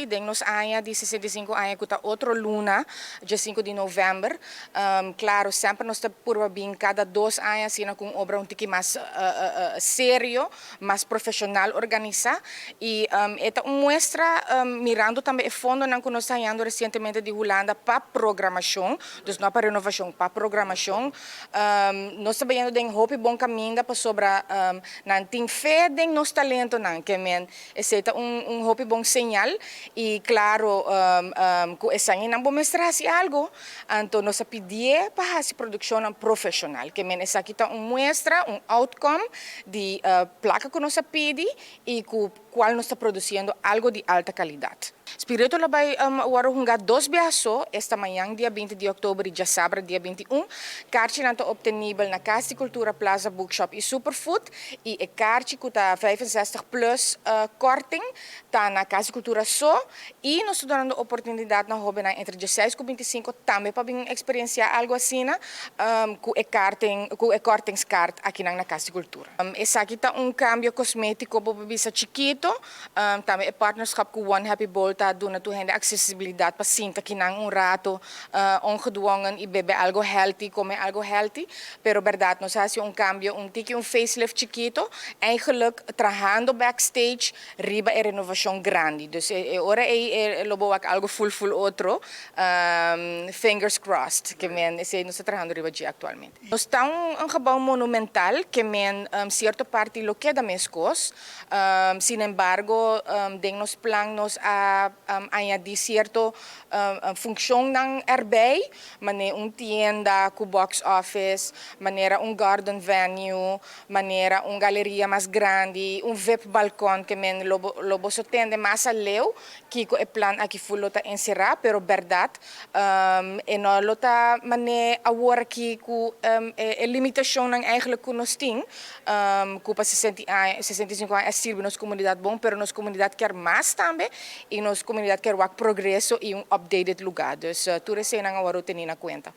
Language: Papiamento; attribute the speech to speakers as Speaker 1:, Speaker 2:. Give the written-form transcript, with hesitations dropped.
Speaker 1: Den nos aña di 65 aña, ku ta otro luna, dia 5 di novèmber. Klaro, semper nos ta purba bin kada 2 aña, asina, ku obra un tiki mas serio, mas profeshonal organisá. I e ta un muestra, mirando tambe e fondonan ku nos ta hañando resientemente di Hulanda pa programashon, dus no pa renovashon, pa programashon. Nos ta bayendo den hopi bon kaminda pasobra nan tin fe den nos talentonan, ke men esei ta un hopi bon señal. I klaro, ku esakinan bo mester hasi algu, anto nos a pidi pa hasi produkshon profeshonal, ke men esaki ta un muestra, un outcome di plaka ku nos a pidi i ku kual nos ta produsiendo algu di alta kalidat. Spirito lo bai wòrdu hungá dos biaha so, esta mañan dia 20 di òktober i djasabra dia 21. Karchinan ta optenibel na Kas di Kultura, Plaza Bookshop i Superfood, i e karchi ku ta 65 plus korting ta na Kas di Kultura so, i nos ta dunando oportunidat na hóbennan entre 16 i 25 tambe pa bin eksperensiá algu asina ku e kortingskaart aki na Kas di Kultura. Esaki ta un kambio kosmétiko, bo bisa chikitu, tambe e partnerschap ku One Happy Bowl ta duna tur hende aksesibilidat pa sinta akinan un ratu ongedwongen i bebe algu healthy, kome algu healthy, pero berdat nos a hasi un kambio, un tiki, un facelift chikitu, eigenlijk trahando backstage riba e renovashon grandi. Dus e ora e lo bo wak algu full full otro, fingers crossed, ke men esei nos ta trahando riba dje aktualmente. Nos ta un gebouw monumental, ke men sierto parti lo keda meskos. Sin embargo, den nos plan nos a añadí sierto funshonnan erbij, manera un tienda ku box office, manera un garden venue, manera un galeria mas grandi, un VIP balkon, ke men lo boso tende mas aleu, kiko e plan aki full lo ta enserá, pero berdat, e no lo ta manera awor aki ku e limitashonnan eigenlijk ku nos tin, ku pa 60 aña, 65 aña sirbi nos komunidat bon, pero nos komunidat ke mas tambe i nos komunidat ke wak progreso i un updated lugá. Dus tur eseinan awor tene na kuenta.